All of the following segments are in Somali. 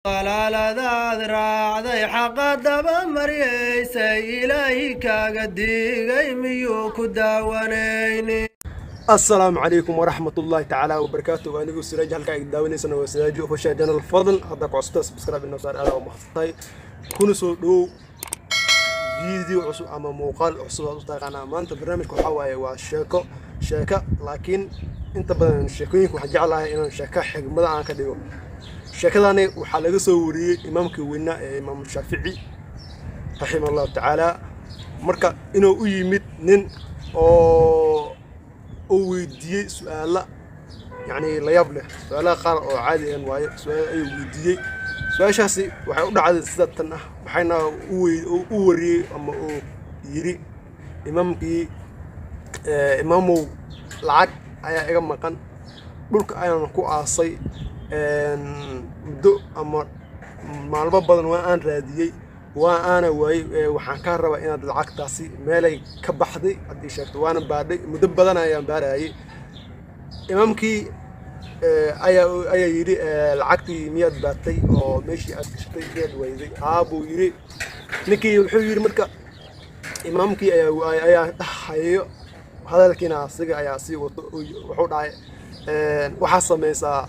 Dalaaladaad raacday, xaqa daba maryaysay, Ilaahi kaaga digay miyuu ku daawanayni? Asalaamu calaykum waraxmat ullaahi tacaala wabarakaatu. Anigu Siraaj, halkaa ay daawanaysana waa Siraaji Official Channel. Fadlan haddaa ku cusubta, subscribe inoo saar. Aad waa mahadsantahay. Kuna soo dhowow video cusub ama muuqaal cusub aad u taqaanaa. Maanta barnaamijka waxaa waaye waa sheeko, sheeka, laakiin inta badan sheekooyinka waxaan jeclahay inaan sheeko xigmada aan ka dhigo. Sheekadani waxaa laga soo wariyey imaamkii weynaa ee Imaam Shaafici raxima Allahu tacaala. Marka inuu u yimid nin oo uu weydiiyey su-aala yacni la yaab leh, su-aalaha qaar oo caadi ahan waaye. Su-aal ayuu weydiiyey, su-aashaasi waxay u dhacday sida tan ah. Waxayna u wariyey ama uu yidhi imaamkii, "Imaamow, lacag ayaa iga maqan, dhulka ayaan ku aasay muddo ama maalmo badan, waa aan raadiyey, waa aana waayey. Waxaan kaa rabaa inaad lacagtaasi meelay ka baxday aad ii sheegto. Waana baadhay, muddo badan ayaan baarayay." Imaamkii ayaa yidhi, "Lacagtii miyaad baatay oo meeshii aad gashatay miyaad wayday?" "Haa," buu yidhi ninkii. Wuxuu yidhi marka imaamkii ayaa dhahayo, hadalkiina asiga ayaa sii wato. Wuxuu dhahay, "Waxaa samaysaa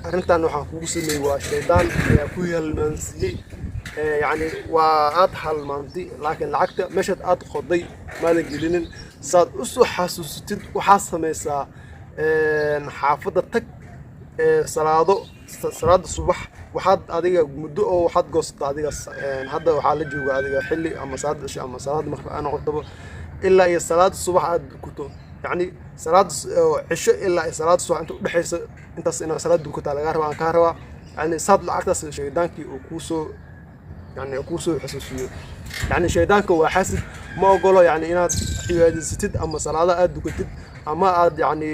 arrintan, waxaan kugu sameeyey waa shaydaan ayaa ku halmaansiiyey, yacni waa aad halmaantay, laakiin lacagta meeshaad aad qoday maadan gelinin. Saad u soo xasuusatid, waxaad samaysaa xaafadda tag, salaado, salaada subax waxaad adiga muddo oo waxaad goosataa adiga. Hadda waxaa la jooga adiga xilli ama salaada cisho ama salaada maqrib aa noqotaba, ilaa iyo salaada subax aad dukato, yacni salaada cisho ilaa iyo salaada subax inta udhexaysa, intaas inaad salaad dukataa lagaa rabaa, aan kaa rabaa, yani saad lacagtaas shaydaankii uu kuusoo, yani kuusoo xusuusiyo. Yani shaydaanka waa xasid, ma ogolo yani inaad cibaadaysatid ama salaado aad dukatid ama aad yani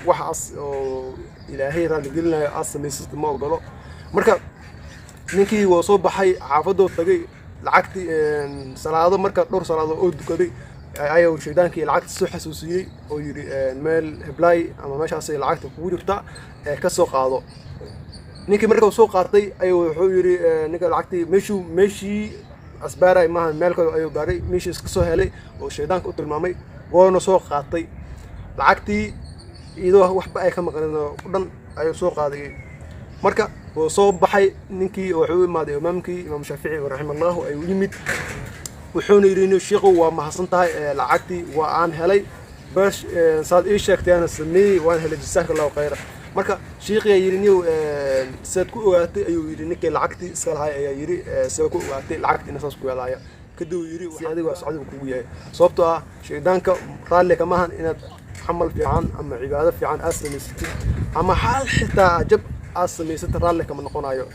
waxaas oo Ilaahay raaligelinayo aad samaysatid, ma ogolo." Marka ninkii waa soo baxay, xaafadoo tagay, lacagtii salaado marka dhowr salaado oo dukaday ayuu shaydaankii lacagta soo xasuusiyey oo yidhi, "Meel heblaay ama meeshaasay lacagta kugu jirta, ee ka soo qaado." Ninkii marka uu soo qaatay ayuu wuxuu yidhi ninka lacagtii meeshuu meeshii asbaaray maaha, meel kale ayuu baaray, meeshii iska soo helay oo shaydaanka u tilmaamay, woona soo qaatay lacagtii iyadoo waxba ay ka maqanin oo dhan ayuu soo qaaday. Marka wuu soo baxay ninkii, wuxuu u imaaday imaamkii, Imaam Shaafici raxima Allahu ayuu yimid. Wuxuuna yidhi, "Sheikhu, waa mahadsan tahay, lacagtii waa aan helay, bas saad ii sheegtay sameeyey, waan helay, jazaaka Allahu khayra." Marka shiikhi ayaa yidhi, "Niyow, sidaad ku ogaatay?" ayuu yidhi. Ninkii lacagtii iska lahay ayaa yidhi, "Sidaad ku ogaatay lacagtii ina saas ku helaaya?" Kadib uu yidhi, "Si adiga waa socdigu kugu yahay, sababtoo ah shaydaanka raalli kama ahan inaad camal fiican ama cibaado fiican aad samaysatid ama hal xitaa jab aad samaysatid, raalli kama noqonayo.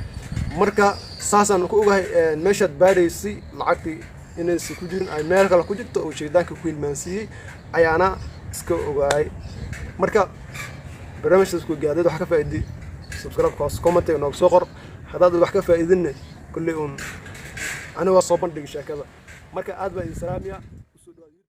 Marka saasaan ku ogahay meeshaad baadhaysay lacagtii inaysan ku jirin, ay meel kale ku jirto oo shaydaanka ku hilmaansiiyey ayaana iska ogaay." Marka barnaamijkaas ku gaadad wax ka faa'iiday, subscribe hoos comment noogu soo qor. Haddaad wax ka faa'iidinne, kulley uun aniga waa soo bandhigay sheekada. Marka aad baa idin salaamaya.